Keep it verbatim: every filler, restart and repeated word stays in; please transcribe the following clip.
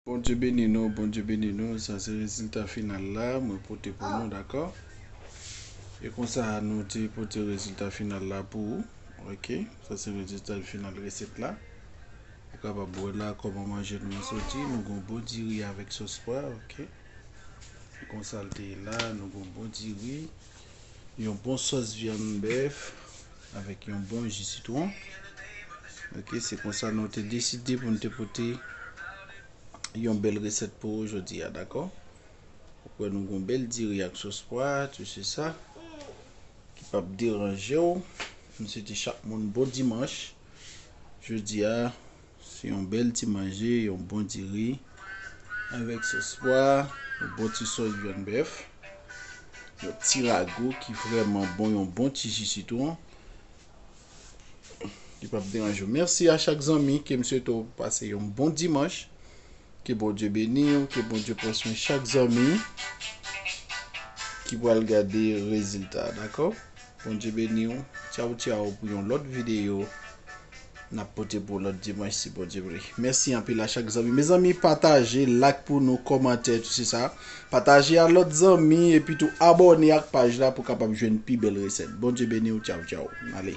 Bondye beni nou, Bondye beni nou. Sa se rezilta final la mwen pote pou nou, dakò? E konsa nou te pote rezilta final la pou ou. Ok, sa se rezilta final resèt la. Ou kapab wè la kòman manje nou an soti. Nou gon bon diri avèk sòs pwa, ok. E konsa l te ye la, nou gon bon diri, yon bon sòs vyann bèf avèk yon bon ji sitwon. Ok, se konsa nou te deside pou nou te pote yon bèl resèt pou ou jodi a, dakò? Ou kwè nou gon bèl diri ak sòs pwa, tout se sa ki p ap deranje w. M swete chak moun bon dimanch. Jodi a, se yon bèl ti manje, yon bon diri avèk sòs pwa, yon bon ti sòs vyann bèf, yon ti rago ki vrèman bon, yon bon ti ji sitwon ki p ap deranje w. Mèsi a chak zanmi, ke m swete w pase yon bon dimanch. Ke Bondye beni w, ke Bondye pran swen chak zanmi ki pral gade rezilta, dakò? Bondye beni w. Tchaw, tchaw pou yon lòt videyo. N ap pote pou lòt dimanch si Bondye vle. Mèsi anpil a chak zanmi. Mezanmi, pataje, like pou nou, kòmantè, tout se sa. Pataje a lòt zanmi, epi tou abòne ak paj la pou kapab jwenn pi bèl resèt. Bondye beni w, tchaw, tchaw. Ale.